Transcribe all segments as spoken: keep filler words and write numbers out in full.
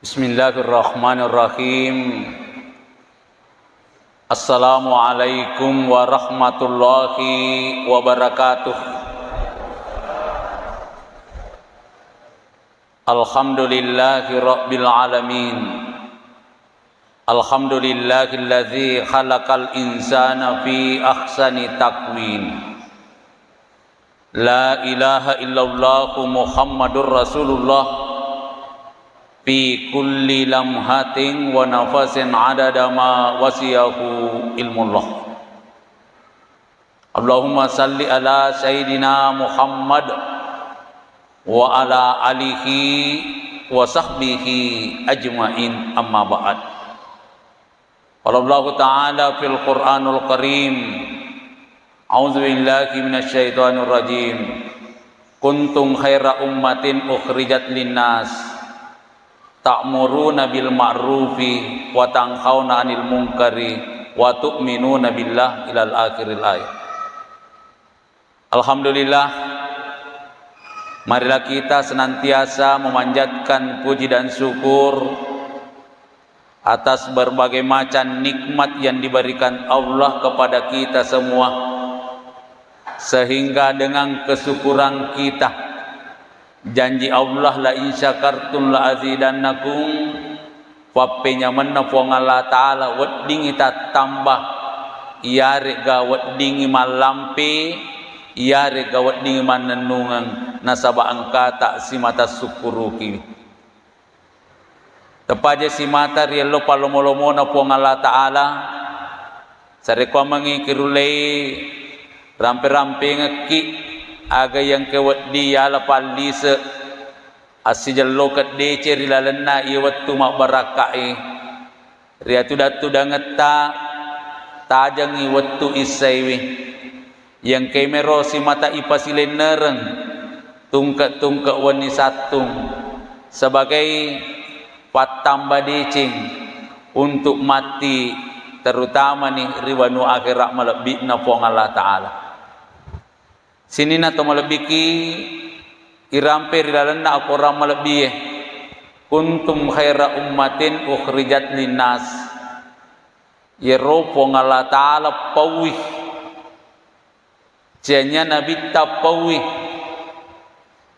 Bismillahirrahmanirrahim. Assalamualaikum warahmatullahi wabarakatuh. Alhamdulillahi rabbil alamin. Alhamdulillahilladzi khalaqal insana fi ahsani taqwim. La ilaha illallah Muhammadur Rasulullah fi kulli lamhatin wa nafasin adada ma wasiyahu ilmullah. Allahumma salli ala Sayyidina Muhammad wa ala alihi wa sahbihi ajma'in, amma ba'd. Qala Allahu ta'ala fil Qur'anul Karim, a'udzu billahi minasy syaithanir rajim. Kuntum khaira ummatin ukhrijat linnas ta'muruna bil ma'rufi wa tanhauna 'anil munkari wa tu'minuna billah, ilal akhiril ayat. Alhamdulillah, marilah kita senantiasa memanjatkan puji dan syukur atas berbagai macam nikmat yang diberikan Allah kepada kita semua, sehingga dengan kesyukuran kita, janji Allah, "La in syakartum la azidannakum," pappenyamenna Puang Allah Ta'ala, weddingngi tattamba, iyare'ga weddingngi mallampe, iyare'ga weddingngi mannennungeng, nasaba engkata simata sukkurukiwi. Teppaja simata ri ello pallomo-lomona Puang Allah Ta'ala, sarekkuammengngi kirullei rampe-rampengekki aga iyengke wedding yala pallise, assijellokeng deceng ri lalenna iye wettu mabbarakka'i. Ri atuda-tudangetta tajengngi wettu issaiwi. Iyengkaimero simata ipasilennereng tungke-tungke wenni sattung sebagai pattamba deceng untuk matti, terutamani ri wanua akhera malebbi'na Puang Allah Ta'ala. Sininna to malebbiki irampe ri lalenna akorang malebbie, "Kuntum khaira ummatin ukhrijat linnas." Yero Puang Allah Ta'ala pauwi. Cenya nabitta pauwi.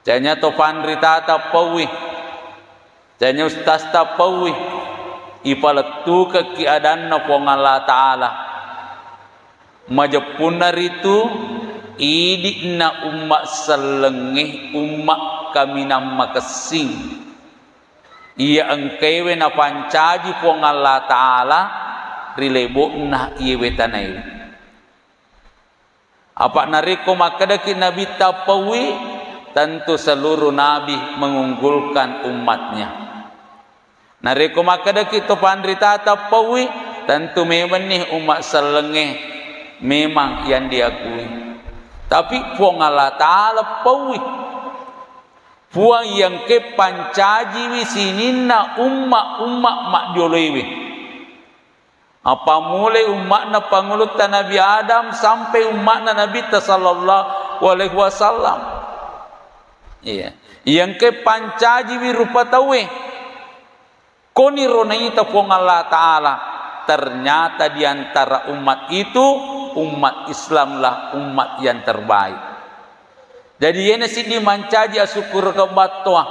Cenya to panritata pauwi. Cenya ustazta pauwi. Ipalettukekki adanna Puang Allah Ta'ala. Majeppunna ritu idi'na umma sellengnge, umma kaminang makessing. Iya engkaewe napancaji Puang Allah Ta'ala ri lebo'na iyewe tanaewe. Apa narekko makkedaki nabitta pauwi, tentu seluruh nabi mengunggulkan umatnya. Narekko makkedaki to panritata pauwi, tentu memenni umat sellengnge memang yang diakui. Tapi Puang Allah Ta'ala pauwi. Puang yang ke pancajiwi sininna umma-umma majjoloewe. Apa mulai umma'na pangulutta Nabi Adam sampai umma'na Nabitta sallallahu alaihi wasallam. Iya. Yang ke pancajiwi rupa tauwe. Koniro naita Puang Allah Ta'ala. Ternyata di antara umat itu, umat Islamlah umat yang terbaik. Jadi, iyena siddi mancaji asukkurukeng battoa.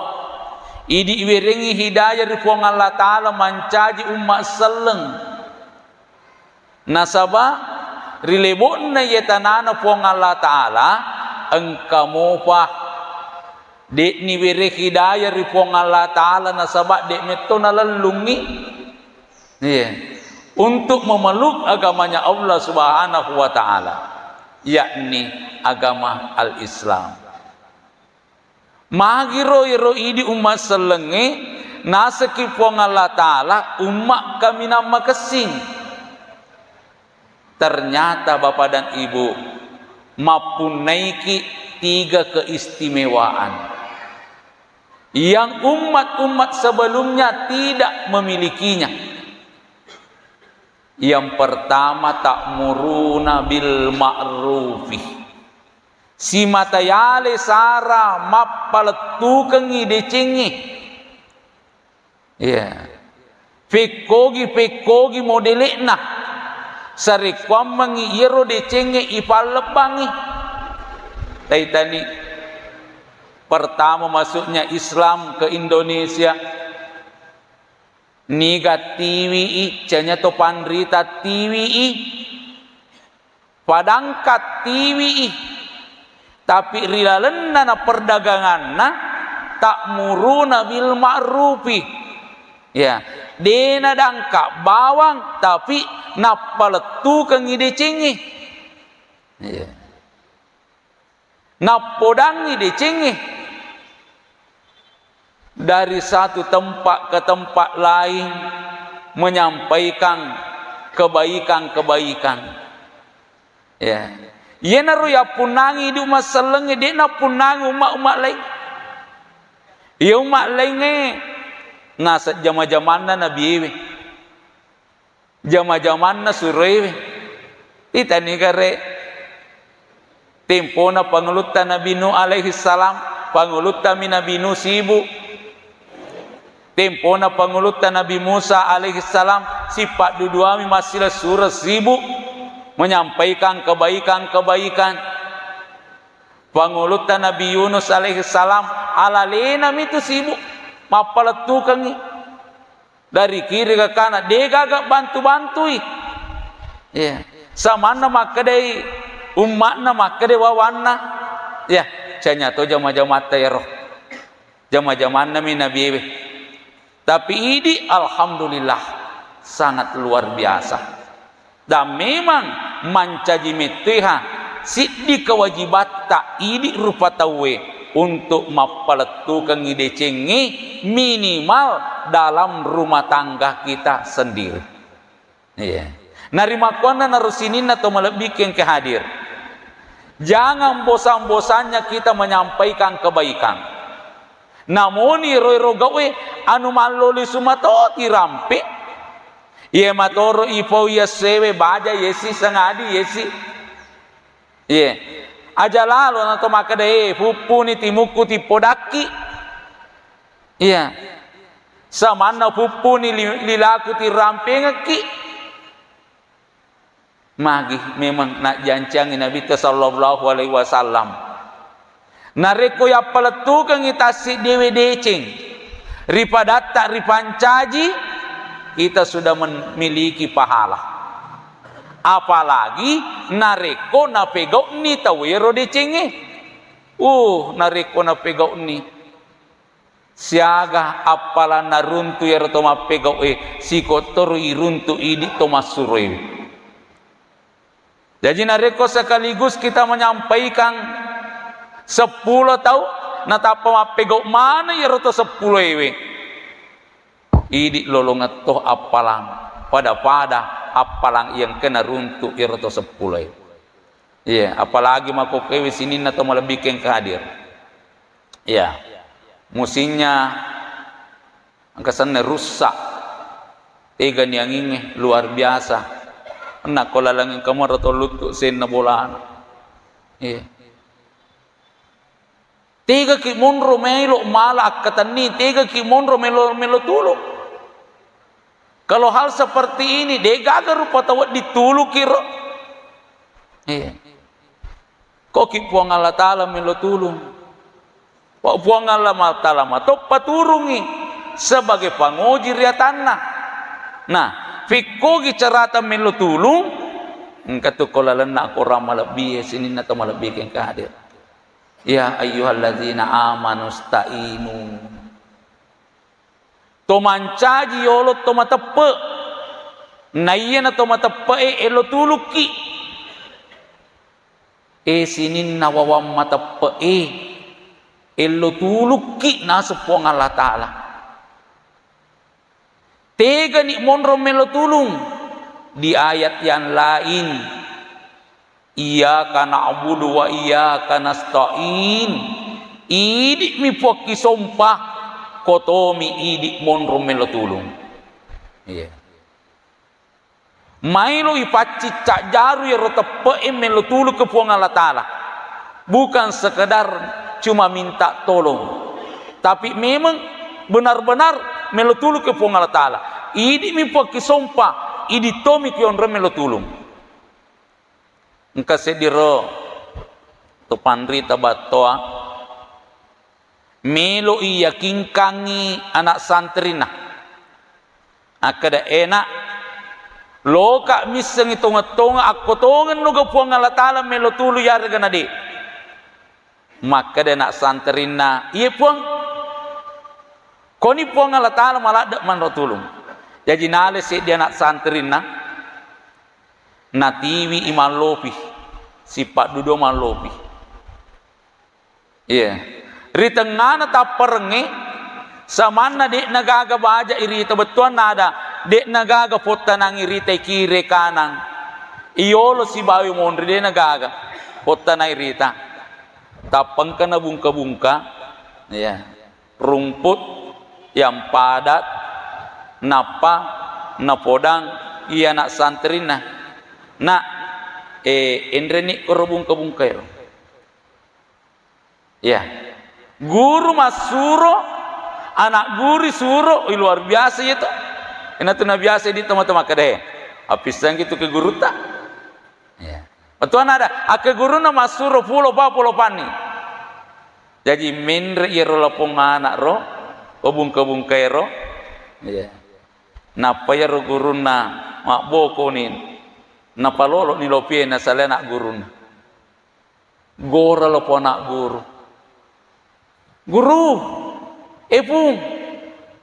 Idi iwerengngi hidayah ri Puang Allah Ta'ala mancaji umma selleng. Nasaba, ri lebo'na iye tanana Puang Allah Ta'ala, engka mopa. De'ni were hidayah ri Puang Allah Ta'ala, nasaba de' metto nalellungngi. Iya. Untuk memeluk agamanya Allah Subhanahu wa Ta'ala, yakni agama al-Islam. Magiro ero idi umma sellengnge, naseki Puang Allah Ta'ala umma kaminang makessing. Ternyata, Bapak dan Ibu, mappunnaiki tiga keistimewaan yang umat-umat sebelumnya tidak memilikinya. Yang pertama, ta'muruna bil ma'rufi. Simata yale sara mappalettukengngi decengnge. Iya. Fekkogi-fekkogi modele'na. Sarekkuammengngi iyaro decengnge ipallebbangngi. Taitani, pertama masuknya Islam ke Indonesia, niga tiwi i, canya to panrita tiwi i. Padangka tiwi i, tapi ri lalenna na perdaganganna, ta'muruna bil ma'rufi. Ya, de nadangka bawang, tapi nappalettukengngi decengnge. Ya. Nappodangngi decengnge dari satu tempat ke tempat lain menyampaikan kebaikan-kebaikan. Ya. Iyanaro yappunnangi idi' umma' sellengnge, de' nappunnangi umma'-umma' laing. Iya umma' laingnge naseng jama-jamanna nabiewe. Jama-jamanna suroewe. Itani gare. Tempona pangulutta Nabi Nuh alaihi salam, panguluttami Nabi Nuh sibu'. Tempona pangulutta Nabi Musa alaihi salam, sipa'duduami massilessureng sibu', menyampaikan kebaikan-kebaikan. Pangulutta Nabi Yunus alaihi salam, alalenami tu sibu', mappalettukengngi. Dari kiri ke kanan, de' gaga bantu-bantui. Iya. Samanna makkedai umma'na, makkedai wawanna. Ya, canya to jama-jamatta ero. Jama-jamannami nabiewe. Tapi idi', alhamdulillah, sangat luar biasa. Dan memang mancaji mettoiha siddi kewajibatta idi' rupa tauwe untuk mappalettukengngi decengnge minimal dalam rumah tangga kita sendiri. Iya. Narimakkuannanaro sininna to malebbikke engka hadir. Jangan bosan-bosannya kita menyampaikan kebaikan. Namoni ero-ero gau'e anu mallo lisu mato tirampe. Iye matoro ipau yessewe baja yesi sangadi yesi. Iye. Aja lalo nato makkeda, "Eh, puppuni timukku tippodakki." Iya. Samanna puppuni li-, lilaku tirampengekki. Magi memang najjancangi Nabitta sallallahu alaihi wasallam. Narekko yappalettukengngi tassiddewe deceng ri padatta ripancaji, kita sudah memiliki pahala. Apalagi narekko napegau'ni tauwero decengnge. Uh, narekko napegau'ni. Siaga appalanna runtu iyaro to mappegau'e, sikottoro iruntu idi' to massuroewe. Jaji, narekko sekaligus kita menyampaikan seppulo tau, natappa mappegau' maneng iyaro to seppuloewe, idi' lolongeng to appalang, pada-pada appalang iya engka naruntu iyaro to seppuloe. Iya, apalagi makkokkoewe sininna to malebbikke engka hadir. Iya. Musimnya engka senna rusak. Tegani angingnge luar biasa. Nakko laleng engka moro to luttu senna bolana. Iya. Tegaki monro melo mala akkatenni, tegaki monro melo, melo tulung. Kalau hal seperti ini, de' gaga rupa tau wedding tulukiro. Iya. Koki Puang Allah Ta'ala melo tulung. Wa Puang Allah Ta'ala matoppa turungi sebagai pangoji riatanna. Nah, fikkogi carata melo tulung, engka tu ko lalenna akorang malebbi e sininna to malebbi ke engka hadir. Ya ayyuhalladzina amanu sta'inu. To mancaji yolo to mateppe. Naiyana to mateppe'e elo tulukki. E sininna wawang mateppe'e, elo tulukki naseng Puang Allah Ta'ala. Tegani monro melo tulung di ayat yang lain. Iyyaka na'budu wa iyyaka nasta'in. Idi'mi Puakki sompa, kotomi idi' monro melo tulung. Iya. Maelo ipaccicca jaru iyaro teppe'e melo tulung ke Puang Allah Ta'ala. Bukan sekedar cuma minta tolong. Tapi memang benar-benar Melo tulung ke Puang Allah Ta'ala. Idi mi Puang ki sompa, idi tomi ki onrong melo tulung. Engka seddiro to panrita battoa, melo i yakinkangi anak santrina. Akkeda, "Enak, loka missengi tongeng-tongeng, akko tongenno ga Puang Allah Ta'ala melo tulung yarega na de." Makkeda anak santrinna, "Iye Puang, koni Puang Allah Ta'ala maladde manro tulung." Jaji nale seddi anak santrinna, natiwi i mallopi, sippaddudu mallopi. Iya. Ri tengngana tapparengnge, samanna de'na gaga baja irita bettuanna ada, de'na gaga pottanang irita kire kanang. Iyolo sibawi monri de'na gaga pottanang irita. Tappengkana bungka-bungka, iya, rumput yang padat, nappa napodang iya anak santrinna. Nak, eh, enreni koro bungka-bungka ero. Iya. Guru massuro, anak guru suro, ih, luar biasa iya to. Ina tu na biasa di teman-teman kede. Appisang gitu ke gurutta. Iya. Betul ada. Ake guruna massuro pulo pa pulo panni. Jadi menre iyaro lapong anak ro, obungka-bungka ero. Iya. Nappa iyaro gurunna mabbokoni, napalolo ni lopie na sale anak gurunna. Gora lopo anak guru. "Guru, eh Pung,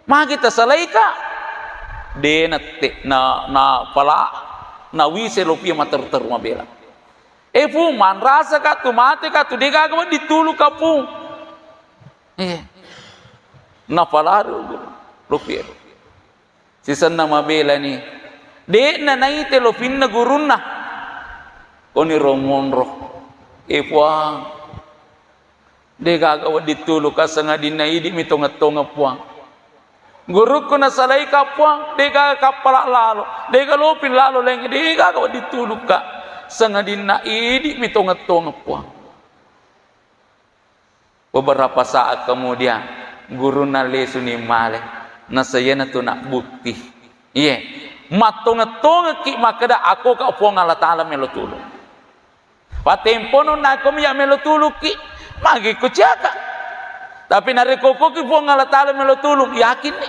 magi tasalaika?" De nette, na, na pala, na wise lopie materu-teru mabela. "Eh Pung, manrasa ka tu, mate ka tu, de gaga wedding tulu ka Pung." Eh, na pala ro guru, lopie ro. Sisenna mabelani, de'na naite lopinna gurunna. Koniro monro, "Eh Puang, de gaga wedding tulu ka, sangadinna idi mi tongeng-tongeng Puang. Gurukku nasalaika Puang, de gaga kappala lalo, de gaga lopi lalo laing, de gaga wedding tulu ka, sangadinna idi mi tongeng-tongeng Puang." Beberapa saat kemudian, gurunna lesuni male. Nasayana tu nak bukti. Iye, mattongeng-tongengki makkeda, "Ako ka Puang Allah Ta'ala melo tulung." Patempono nakko mi ya melo tulungki, magi ko ciaka. Tapi narekko koki Puang Allah Ta'ala melo tulung, yakinni.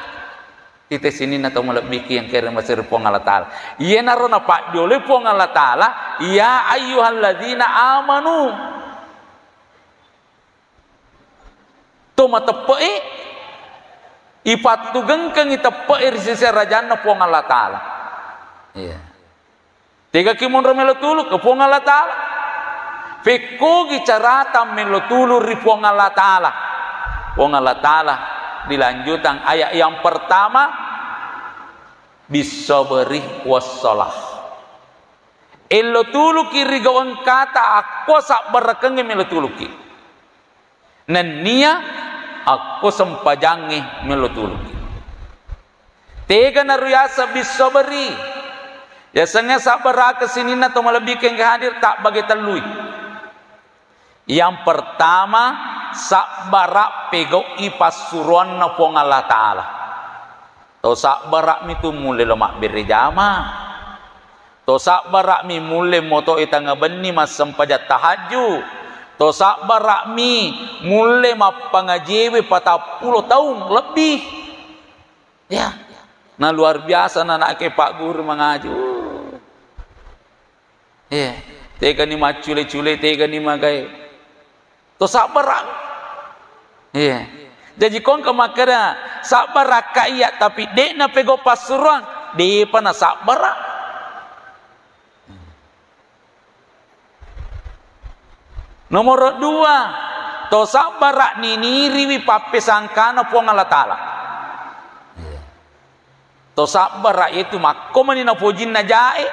Tite sininna tau malebbiki yang kere masiri Puang Allah Ta'ala. Iyenaro napaddioloi Puang Allah Ta'ala, "Ya ayyuhalladzina amanu." To mateppe'i, ipattugengkengi teppe'i ri sese rajanna Puang Allah Ta'ala. Iya. Tegaki monro melo tulu ke Puang Allah Ta'ala. Pekkogi carata melo tulu ri Puang Allah Ta'ala. Puang Allah Ta'ala dilanjutang ayat yang pertama, "Bisabri wassalah." Ello tuluki ri gau engkata, akko sabbarakeng melo tuluki. Nennia akko sempajangnge melo tuluki. Tega naru yaseng bisabri? Yasengnge sabbarake sininna to malebbi kengga hadir, tabbage tellui. Yang pertama, sabbara pegau'i passuroanna Puang Allah Ta'ala. To sabbara'mi tu mulle lo mabbere jama. To sabbara'mi mulle moto'i tengnga benni massempajang tahajju. To sabbara'mi mulle mappangajewe patappulo taung lebbi. Ya, na luar biasa na anake Pak Guru mangaji. Uh. Iya, tegani maccule-cule, tegani magae. To sabbara. Iya. Jaji kongka makkeda, sabbarakka iya, tapi de'na pegau passuroang, de'pa nasabbara. Nomoro dua, to sabbara niniriwi pappesangkana Puang Allah Ta'ala. Iya. To sabbara itu makko mani napojinna jae,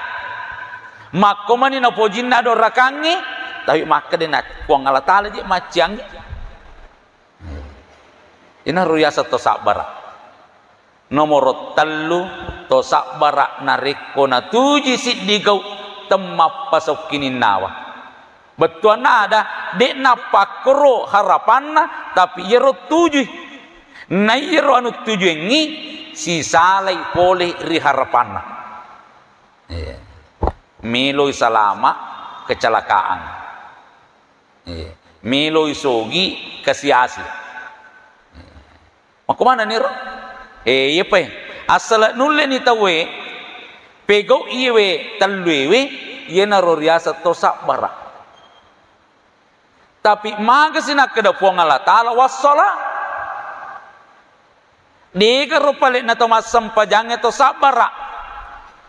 makko mani napojinna dorakangnge, tapi makkeda na Puang Allah Ta'ala je macciangnge. Inaro yaseng to sabbara. Nomoro tellu, to sabbara narekko natuji siddi gau temmappasokkininnawa. Bettuanna ada, de'na pakkoro harapanna, tapi iyaro tujui. Na iyaro anu tujuengngi, sisalai pole ri harapanna. Iya. Meloi salama kecelakaan. Iya. Meloi sogi kasiasi. Makkumananiro? Eh, iyepa e. Assala nulleni tauwe pegau iyewe telluewe, iyenaro riaseng to sabbara. Tapi magasi nakkeda Puang Allah Ta'ala, "Wassalah." Degaro pale'na to massempajangnge to sabbara.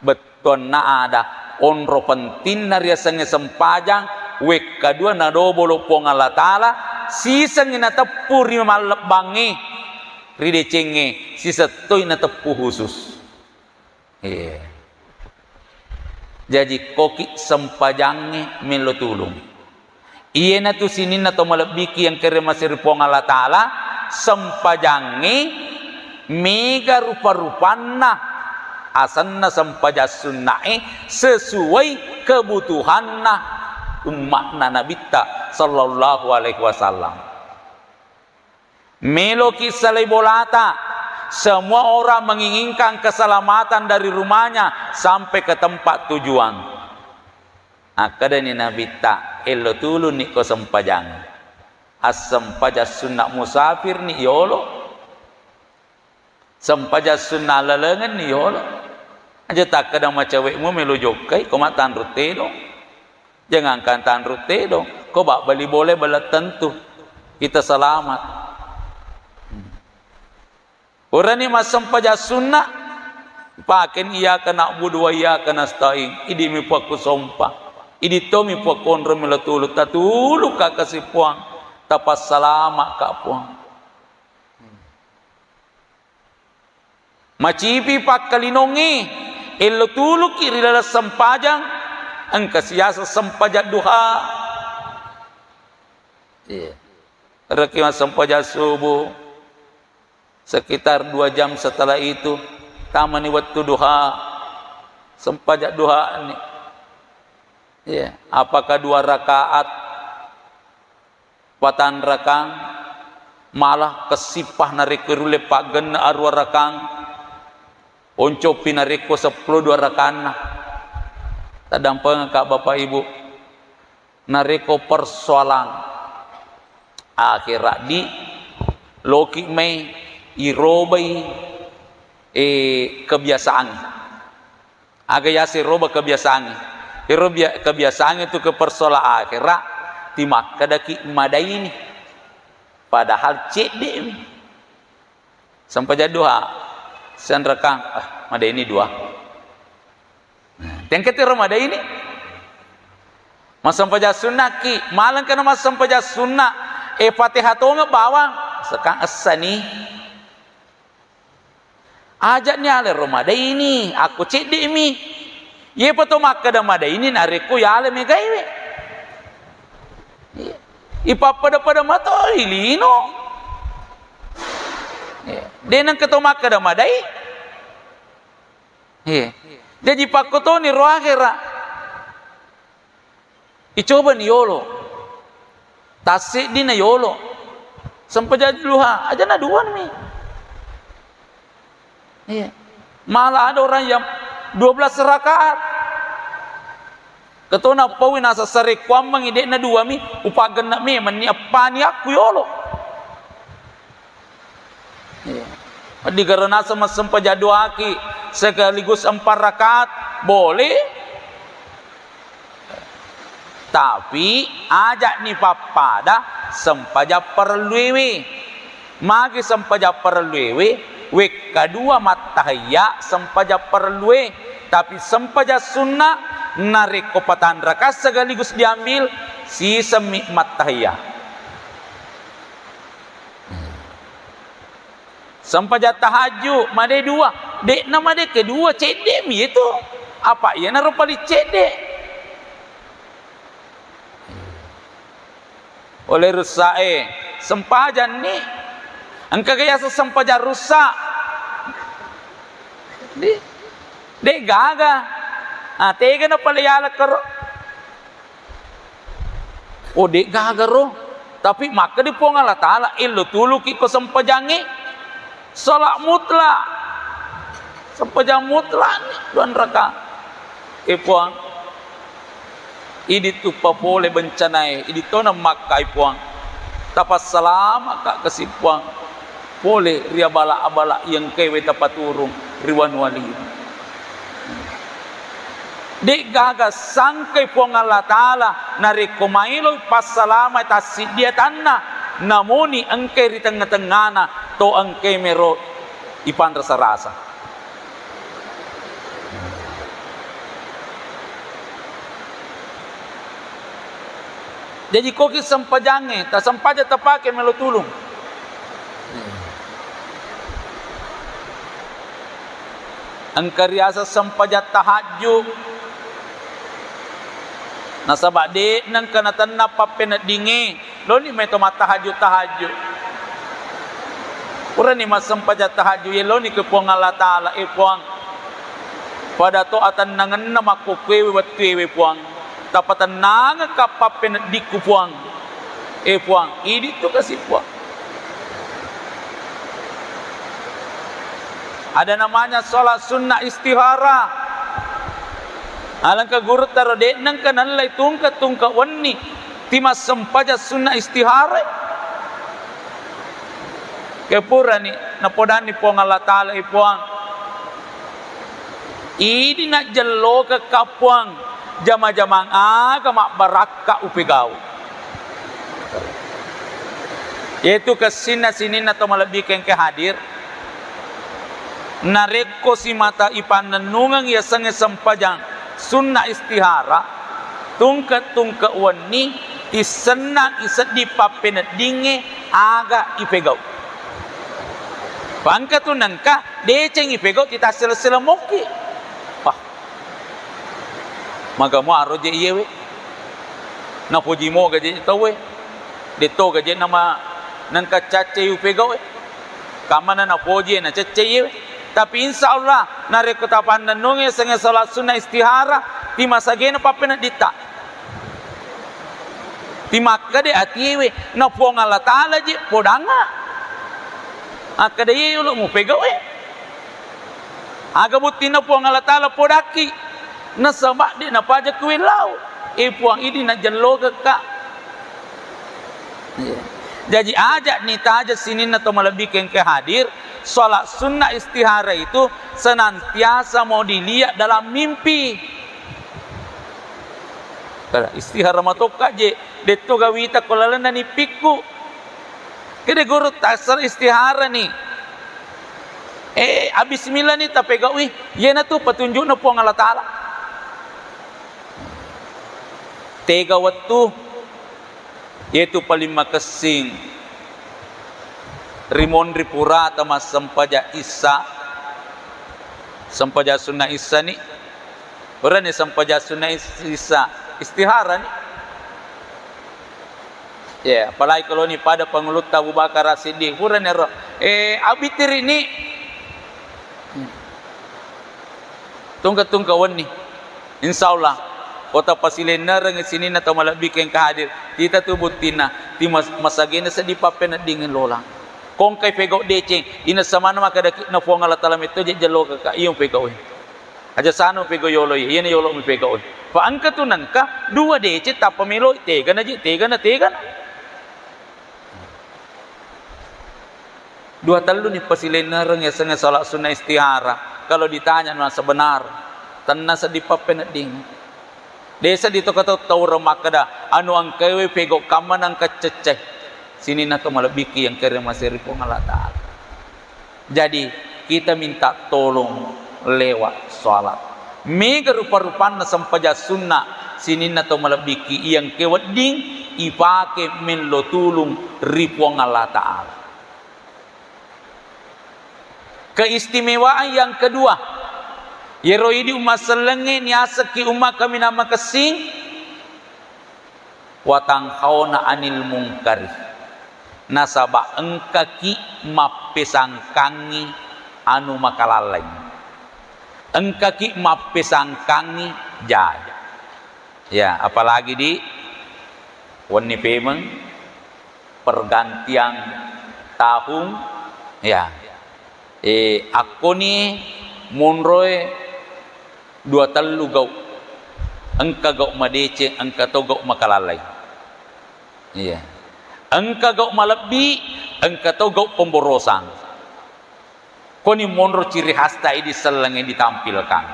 Bettuanna ada onro pentinna riasengnge sempajang, wekka dua nadobolo Puang Allah Ta'ala, sisengngi nateppu ri mallebbangnge, ri decengnge, sisettoi nateppu khusus. Iya. Jaji koki sempajangnge mello tulung. Iyanatu sininna to malebbiki yang kere masiri Puang Allah Ta'ala, sempajangnge mega rupa-rupanna, asenna sempajang sunnae sesuai kebutuhanna umma'na Nabitta sallallahu alaihi wasallam. Meloki salai bolata, semua orang menginginkan keselamatan dari rumahnya sampai ke tempat tujuan. Akkedani Nabitta, "Ello tulunni ko sempajang. Assempajang sunna musafirni yolo. Sempajang sunna lalengenni yolo. Aja takkeda macawekmu melo jokkai, ko mattanru tedong." Jangankan tanru tedong, ko babbali bola belum tentu kita selamat. Urani massempajang sunna, paken iyyaka na'budu wa iyyaka nasta'in, idi mi puakku sompa, idi tomi puakku onro melo tulu, tatulu ka kasi Puang, tapassalama ka Puang. Macipi pakkalinongnge, ello tuluki ri laleng sempajang, engka siaseng sempajang duha. Iya. Reki massempajang subuh, sekitar dua jam setelah itu, tamani wettu duha, sempajang duha ni. Iya. Apakah dua rakaat? Patanrakang, malah kessippa narekko irulle paggenne arua rakang, oncoppi narekko seppulo dua rakanna. Taddampengekka Bapak Ibu, narekko persoalan akhirat di loki mai irobai, eh, kebiasaan. Aga yaseng roba kebiasaangnge. Ero bia-, kebiasaangnge tu ke persoalan akhera, timakkedaki madaini. Padahal cedde'mi. Sempajang duha, senrekang, ah, madaini dua. Nah, tengketiro madaini. Massempajang sunnaki, malengkana massempajang sunna, eh, Fatihah tongeng bawang, sekang essani. Aja'ni ale ro madaini, akko cedde'mi. Yepa to makkeda madaini narekko yale megaiwe. Iya. Ipappada-pada matoi lino. Iya. De nengka to makkeda madai. Iya. Jaji pakkotoni ro akhera. Icobani yolo. Tasseddina yolo. Sempajang duha, ajana duami. Iya. Malah ada orang yang dua belas rakaat. Ketona paui nasa sare kuammengi, de'na duami, upaggenna memenni appani akku yolo. Iya. Digaro naseng massempajang duaki sekaligus empat rakaat, boleh. Tapi aja'ni pappada sempajang parelluewe. Magi sempajang parelluewe, wekka dua mattahiyya sempajang parellue. Tapi sempajang sunna, narekko patanrakang sekaligus diambil, sisemmi mattahiyya. Sempajang tahajud, made dua. De'na made kedua, cedde'mi itu. Apa iyanaro paling cedde'. Oleh russa'e, sempajanni. Engka ga yaseng sempajang russa'. De', de' gaga. Ah, tegana pale yaleng karo. Oh, de' gaga ro. Tapi makkeda Puang Allah Ta'ala, "Ello tuluki ko sempajangnge." Salat mutlak. Sempajang mutlak ni, dua rakaat. Eh, Puang, idi tu papole bencanae, idi tona makkai, Puang. Tapassalamaka kasi, Puang. Pole ri abala-abala iya engkae we tapaturung ri wanua liu. De'gaga sangkai Puang Allah Ta'ala narekko maeloi passalamai tassiddi atanna, namuni engkai ri tengnga-tengngana to engkai mero ipanrasa-rasa. Jaji, koki sempajangnge, tasempajang tapake melo tulung. Engka riaseng sempajang tahajju, nasaba de'na engka natenna pappeneddingnge. Loni mai to mattahajju-tahajju. Purani massempajang tahajju, yeloni ke Puang Allah Ta'ala, eh, Puang, pada to atennangenna makkokkoewe wettuewe, Puang. Tapatennangekka pappeneddikku, Puang. Eh, Puang, idi tu kasi, Puang. Ada namanya sholat sunnah istihara. Alangka guru taro de'na engka nallai tungke-tungke wenni. Timassempajang sunnah istihara. Ke purani napodanni Puang Allah Ta'ala, eh, Puang, idi najjellokekka, Puang, jama-jamang aga mabbarakka upegau. Yaitu kessinna sininna to malebbi kengke hadir. Narekko simata ipannennungeng yasengnge sempajang sunnah istihara, tungke-tungke wenni, tissennang isedding pappeneddingnge aga ipegau. Pangka tu nengka deceng ipegau, titassele-sele mokki. Wah, maga muaro je iyewe. Napoji moga je tauwe. Detto gaje nama nengka caccai upegau e. Kammana napoji e, nacaccai e. Tapi insya Allah, narekko tapannennungi sengnge salat sunnah istihara, timasagena pappenedditta. Timakkeda atiewe, na Puang Allah Ta'ala je podanga. Akkeda, "Iye yolo mupegau e." Aga buttinna Puang Allah Ta'ala podakki? Nasaba de napaja kuwellau. E Puang, idi najellogekka. Iya. Jaji, aja nitaja sininna to malebbi kengke hadir, salat sunnah istihara itu senantiasa mau dilihat dalam mimpi. Kada, istihara matokka je, detto gawita ko lalenna nippikku. Kede guru tasar istihara ni. Eh, abismillah ni tapegaui, iyanatu petunjukna Puang Allah Ta'ala. Tega wettu, yaitu paling makessing rimonri purata massempajang issa, sempajang sunnah issa ni, purani sempajang sunnah is-, issa, istihara ni. Ya, apalagi kalau ni pada pengulutta Abu Bakar As-Siddiq, purani ro, eh, abitiri ni. Tungke-tungke wenni. Insya Allah, kota pasilennereng sininna tau malebbi kengka hadir. Tita tu buttinna, ti mas-, masagena seddi pappeneddingeng lolang. Kongkai pegau deceng, ina samana makkedaki na Puang Allah Ta'ala metto je jellokeka, iyo pegau e. Aja sano pegau yolo, iyana yolo mi pegau e. Fa engka tu nengka, dua deceng tappa meloi, tegana je, tegana, tegana. Dua tellu ni pasilennereng yasengnge salat sunnah istihara. Kalau ditanya na sebenar, tenna seddi pappenedding. Desa di toko tau taureng makkeda, anu engkae we pegau kamma nengka ceccai. Sininna to malebbiki yang kere masiri Puang Allah Ta'ala. Jadi, kita minta tolong lewat salat. Mega rupa-rupanna sempajang sunnah sininna to malebbiki yang kewedding ipake mello tulung ri Puang Allah Ta'ala. Keistimewaan yang kedua, yero idi umma sellengnge niasekki umma kaminang makessing, watanhauna anil mungkari, nasaba engkaki mappesangkangi anu makalallai, engkaki mappesangkangi jaja. Ya, apalagi di wenni pemeng pergantian tahun, ya. Eh, akkoni Monroe dua tellu gau'. Engka gau' madeceng, engka to gau' makalallai. Iya. Engka gau' malebbi, engka to gau' pemborosang. Koni monro ciri khasta idi selleng yang ditampilkan.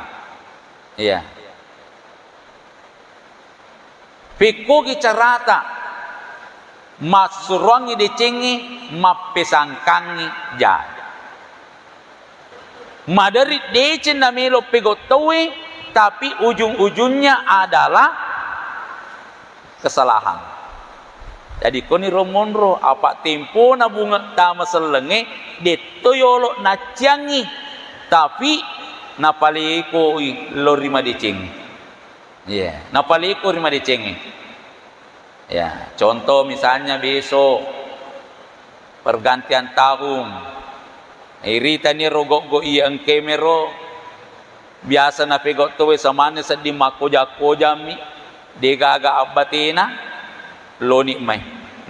Iya. Pekkogi carata massuroangngi decengnge, mappesangkangngi jae. Maderi deceng namelo pegau tauwe, tapi ujung-ujungnya adalah kesalahan. Jadi koni ro monro, apa tempona bunge tama sellengnge, detto yolo nacciangngi, tapi napalekoi lo ri madeceng. Iya, napaleko ri madecengnge. Ya, contoh misalnya besok pergantian tahun. Iritani ro gau'-gau' iya engkae mero. Biasa napegau tauwe samanne sedding makkoja-kojammi, degaga abbatena, loni mai.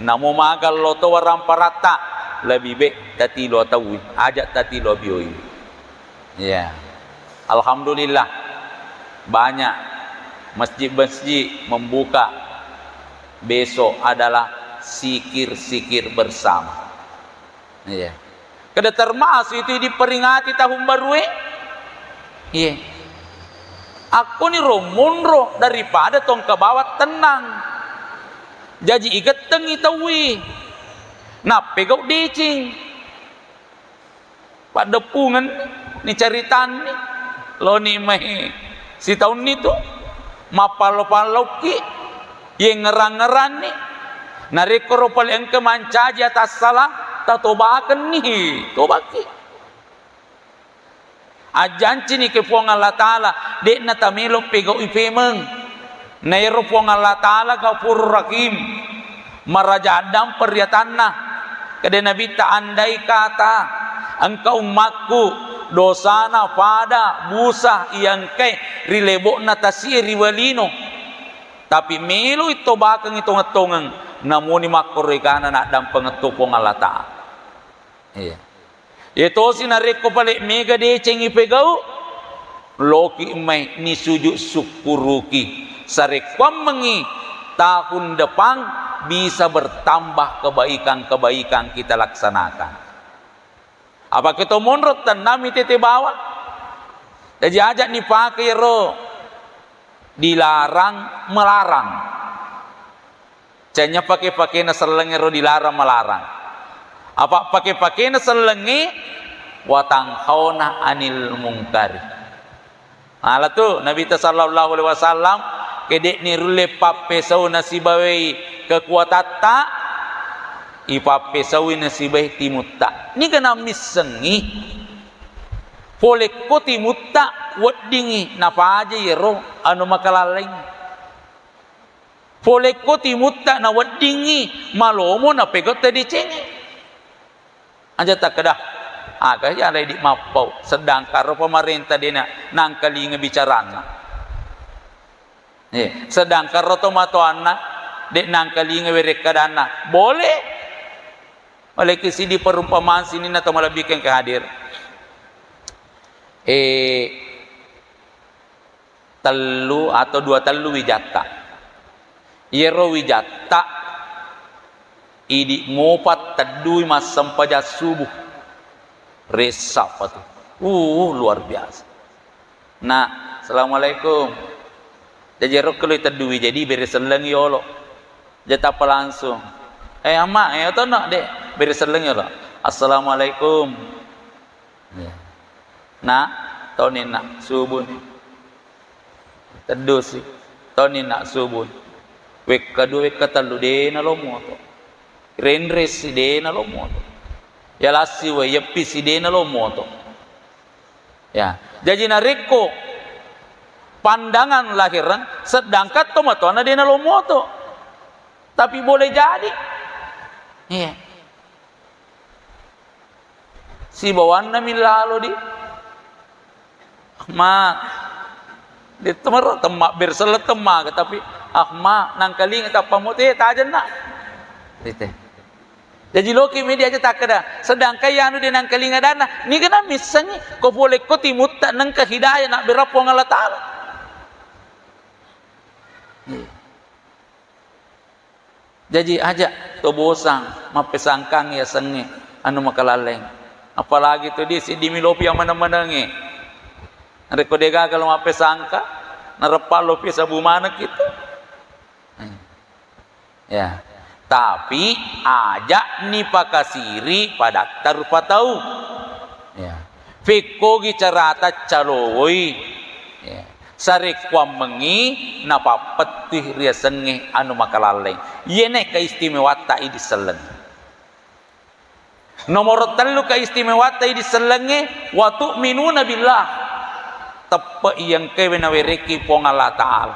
Namo maga lo to waramparatta, lebih baik tatilo tauwe, aja tatilo bioi. Ya. Alhamdulillah, banyak masjid-masjid membuka besok adalah sikir-sikir bersama. Iya. Kada termasuk itu diperingati tahun baru, eh? Iya. Akkoni ro monro daripada tongka bawang tenang. Jaji igettengi tauwe. Nappegau deceng. Paddeppungenni caritanni, loni mai sitaunni tu, mappallo-pallokki, yengngerang-ngeranni, narekko ro pale engka mancaji atassala, tatobakenni, tobakki. Ajjancini ke Puang Allah Ta'ala, de'na tamelo pegaui pemeng. Na ero Puang Allah Ta'ala Ghafurur Rahim, maraja addampeng ri atanna. Kede Nabitta, andai kata engka ummakku dosana pada busa iya engkae ri lebo'na tasi'e ri walino, tapi meloi tobakengngi tongeng-tongeng, namuni makkoro egana naddampengeng to Puang Allah Ta'ala. Iya. Iya tosi narekko pale mega deceng ipegau, loki mai nisujud sukkuruki. Sarekkuammengngi tahun depan bisa bertambah kebaikan-kebaikan kita laksanakan. Apake to monro tennami tete bawang. Jaji aja nipake ero dilarang melarang. Canya pake-pakena sellengnge ro dilarang malarang. Apa pake-pakena sellengnge, watanhauna anil mungkari. Ala tu Nabitta sallallahu alaihi wasallam, kede'ni rulle pappesau nasibawai kekuatatta, ipappesaui nasibawai timutta. Niga nammissengngi? Polekko timutta weddingngi napaja yero anu makalallaing. Polekko timutta naweddingngi, malomo napegau tadecenge. Aja takkeda, aga jalai di mappau, sedangkan ro pemerintah dena nangkalinga bicaranna. Eh, sedangkan ro tomatoanna de nangkalinga werekkadanna. Boleh. Oleh kisidi perumpamaan sininna to malebbi engka hadir. Eh, tellu atau dua tellu wijatta. Iyaro wijatta idi mopa teddui massempajang subuh. Ressa apa tu? Uh, luar biasa. Nah, assalamualaikum. Jaji ero keloi teddui, jadi bere selleng yolo. Jatappa langsung. Eh, Amma, eh, otono, Dek. Bere selleng yolo. Assalamualaikum. Iya. Nak, toni nak subuh ni. Teddusi. Toni nak subuh. Wekka dua, wekka tellu, dena lo moto. Renresi, dena lo moto. Ya lasi we, yeppi si, dena lo moto. Ya, jaji narekko pandangan lahireng, sedangkan tomatoanna dena lo moto. Tapi boleh jadi. Iya. Sibawanna mi lalo di. Ahmad. Detto maro temma berselle temma, tapi Ahmad nangkalinga tappa mote tajenna. Dite. Jaji loki media aja takkeda, sedangkan yanu de nangkalinga dana, niga na missengi, ko pole ko timutta nengka hidayah na bera Puang Allah Ta'ala. Iya. Jaji aja to bosang mappesangkang yasengnge anu makalalleng. Apalagi to di siddi milopi yang meneng-menengi. Rekko degaga lo mappesangka, nareppa lopi sabu maneng itu. Ya. Tapi aja nipakasiri padatta rupa tau. Ya. Fekkogi carata calowoi. Ya. Sarekkuammengngi napappettui riasengnge anu makalalleng. Iyene keistimewatta idi selleng. Nomoro tellu keistimewatta idi sellengnge, wa tu'minuna billah. Teppe iyengkewe nawereki Puang Allah Ta'ala.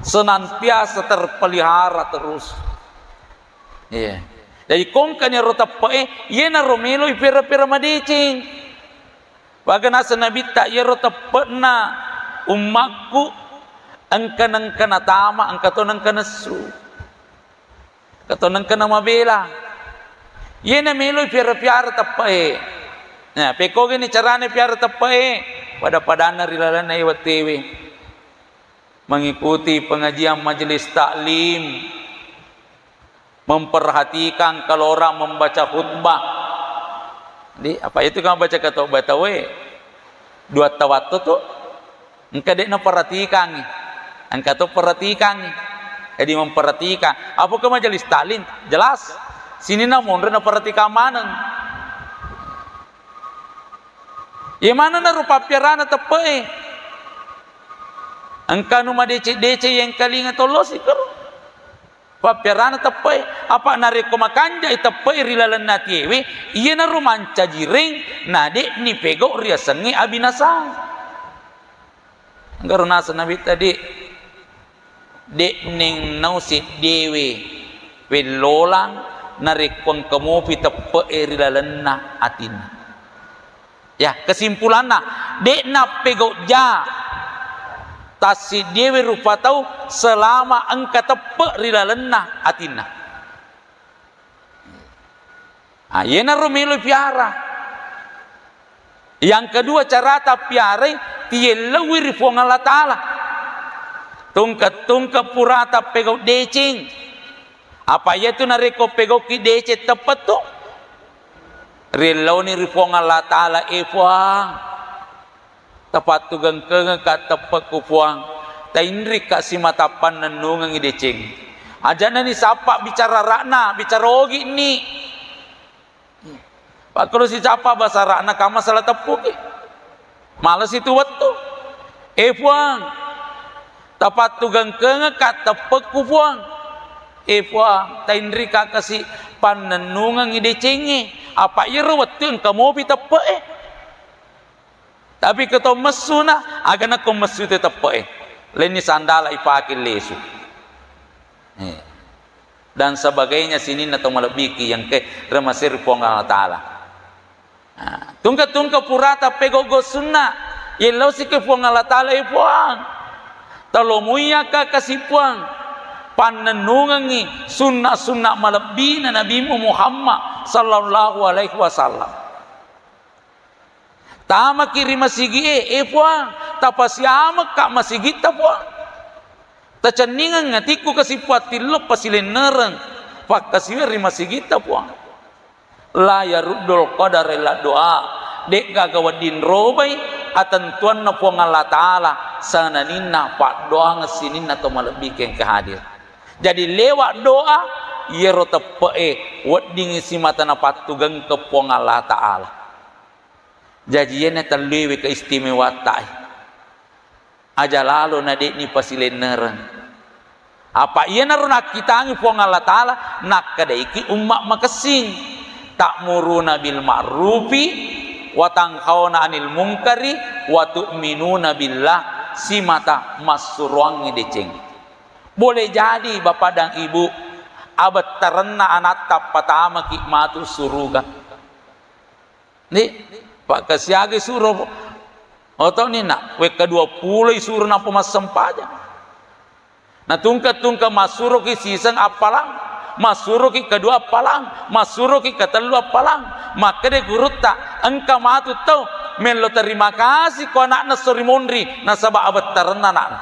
Senantiasa terpelihara terus. Iya. Jadi kongkani ro teppe'e, iyenaro meloi pera-pera madeceng. Waga naseng Nabitta, iyaro teppe'na ummakku engka nengka natama, engka to nengka nessu. Engka to nengka namabela. Iyena meloi piara-piara teppe'e. Nah, pekkogani carana piara teppe'e, pada-padanna ri lalenna e wettuewe. Mengikuti pengajian majelis taklim, memperhatikan kalau orang membaca khutbah. Di, apa itu kan baca ketok batawe? Dua tawattu tu, engka dek naperhatikan, engka tu perhatikan. Jadi memperhatikan. Apa ke majelis taklim? Jelas. Sini na monro naperhatikan maneng. Iya maneng narupa piarana teppe'e. Engka nu madeceng-deceng yang kalinga tollosi kero. Pappiarana teppe'e, apa narekko makanjai teppe'e ri lalenna atiewe, iyanaro mancaji reng, na de'ni pegau riasengnge abinasa. Enggaro naseng Nabitta, de'neng nau seddewe wellolang narekko engka mopi teppe'e ri lalenna atinna. Ya, kesimpulanna, de'na pegau ja tassiddiewe rupa tau selama engka teppe ri lalenna atinna. Ah, iyenaro melo piara. Yang kedua, carata piarai, tiellauwi ri Puang Allah Ta'ala. Tungke-tungke purata pegau deceng. Apa iyatu narekko pegauki deceng teppettu, rillauni ri Puang Allah Ta'ala, "E Puang, tapattugengkengekka teppekku Puang, tainrikka simata pannennungengngi deceng." Ajanani sappa bicara ra'na, bicara ogi'ni. Pakkoro sicappa basara'na kamma sala teppuki. Malesi tu wettu. "E Puang, tapattugengkengekka teppekku Puang. E Puang, tainrika kasi pannennungengngi decengnge. Apa iyaro wettu engka mopi teppe'e." Tapi ko to messuna, aga nakko messu te teppe'e. Lenni sandala ipake lesu. Eh. Dan sebagainya sininna to malebbiki yang ke remaseri Puang Allah Ta'ala. Nah, tungke-tungke purata pegau-gau sunna, yellau sike Puang Allah Ta'ala, "E Puang, talo muiyyaka kasi Puang, pannennungengngi sunna-sunna malebbina Nabimu Muhammad sallallahu alaihi wasallam." Tamaki ri masigi'e, "E Puang, tapasiamekka masigitta Puang. Tacenningeng atikku kasi Puang, tillo pasilennereng pakkasiwiang ri masigitta Puang." La yaruddul qadara illa doa. De'gaga wedding robai atentuanna Puang Allah Ta'ala sananinna paddoangeng sininna to malebbiki engka hadir. Jadi lewat doa, iyaro teppe'e weddingngi simata napattugengke Puang Allah Ta'ala. Jaji iyena telluewe keistimewatta e. Aja lalo na de'ni pasilennereng. Apa iyanaro nakkitangi Puang Allah Ta'ala, nakkedaiki umma makessing. "Ta'muruna bil ma'rufi wa tanhauna 'anil munkari wa tu'minuna billah," simata massuroangngi deceng. Boleh jadi Bapak dan Ibu, abettarenna anatta patamaki matu suruga. Ni, pakkasiagai suro. Oto ni nak, wekka dua pulo i suro nappa massempajang. Na tungke-tungke massuroki siseng appalang. Massuroki kedua appalang, massuroki ketellu appalang. Makkeda gurutta, engka matu tau mello terima kasih ko anakna esso ri monri, nasaba abettarenna anakna.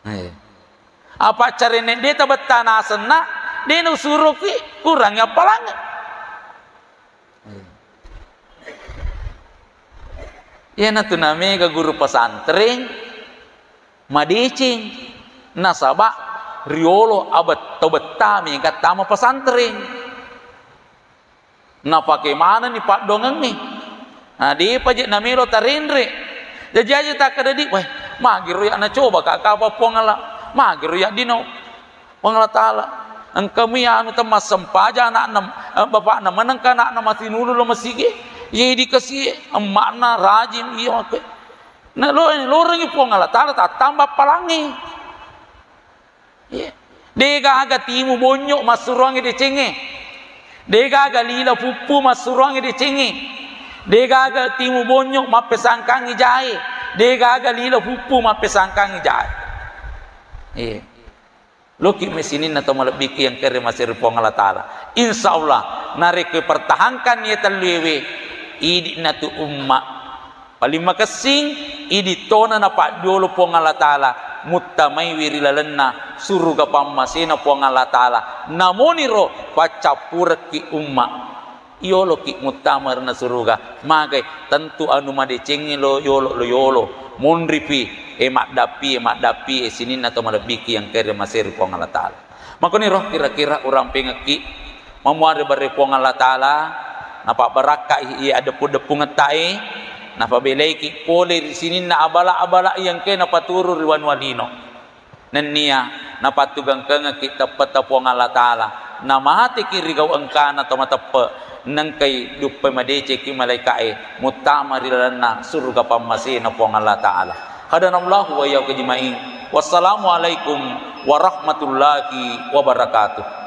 Eh. Apa carene de tabettana asenna, de nusuroki kurangi appalang. Iyanatu namega guru pesantren madeceng, nasaba riolo abet-, to betta mega tama pesantren. Napake manenni paddoangengnge. Nah, depa je namelo tarenre. Jaji aja takkeda di, "Weh, magiro ya nacoba ka kapa Puang Allah. Magiro ya dino." Puang Allah Ta'ala. Engka mi anu temmassempajang anakna, eh, bapakna menengka anakna matinulu lo masigi. Ye dikasi emma'na rajin iya makke. Nah, lo, lorengi Puang Allah Ta'ala tattamba palangi. Iya. Degaga timu bonyo massuroangi decengnge. Degaga lila puppu massuroangi decengnge. Degaga timu bonyo mappesangkangi jae. Degaga lila puppu mappesangkangi jae. Iya. Loki mesininna to malebbiki yang kere masiri Puang Allah Ta'ala. Insya Allah, narekko pertahankan ye tellu ewe, idi'na tu umma. Paling makessing, idi tona napaddiolo Puang Allah Ta'ala, muttamaiwi ri lalenna suruga pammasena Puang Allah Ta'ala. Namoniro paccappurekki umma. Yoloki muttama ri suruga. Magai, tentu anu madecengngi lo yolo, lo yolo. Monripi, e maddappi, e maddappi, e sininna to malebbiki yang kere maseri Puang Allah Ta'ala. Makoniro kira-kira urampengekki mamuare bare Puang Allah Ta'ala, napabbarakkai iya adeppu-deppungetta e, napabelaiki pole ri sininna abala-abala yang kena paturu ri wanua lino. Nennia napattugengkengekki teppetta Puang Allah Ta'ala, namateki ri gau engkana to mateppe, nengkai duppai madecekki malaika'e muttama ri lalenna suruga pammasena Puang Allah Ta'ala. Hadanallahu wa iyyakum ajma'in. Wassalamualaikum warahmatullahi wabarakatuh.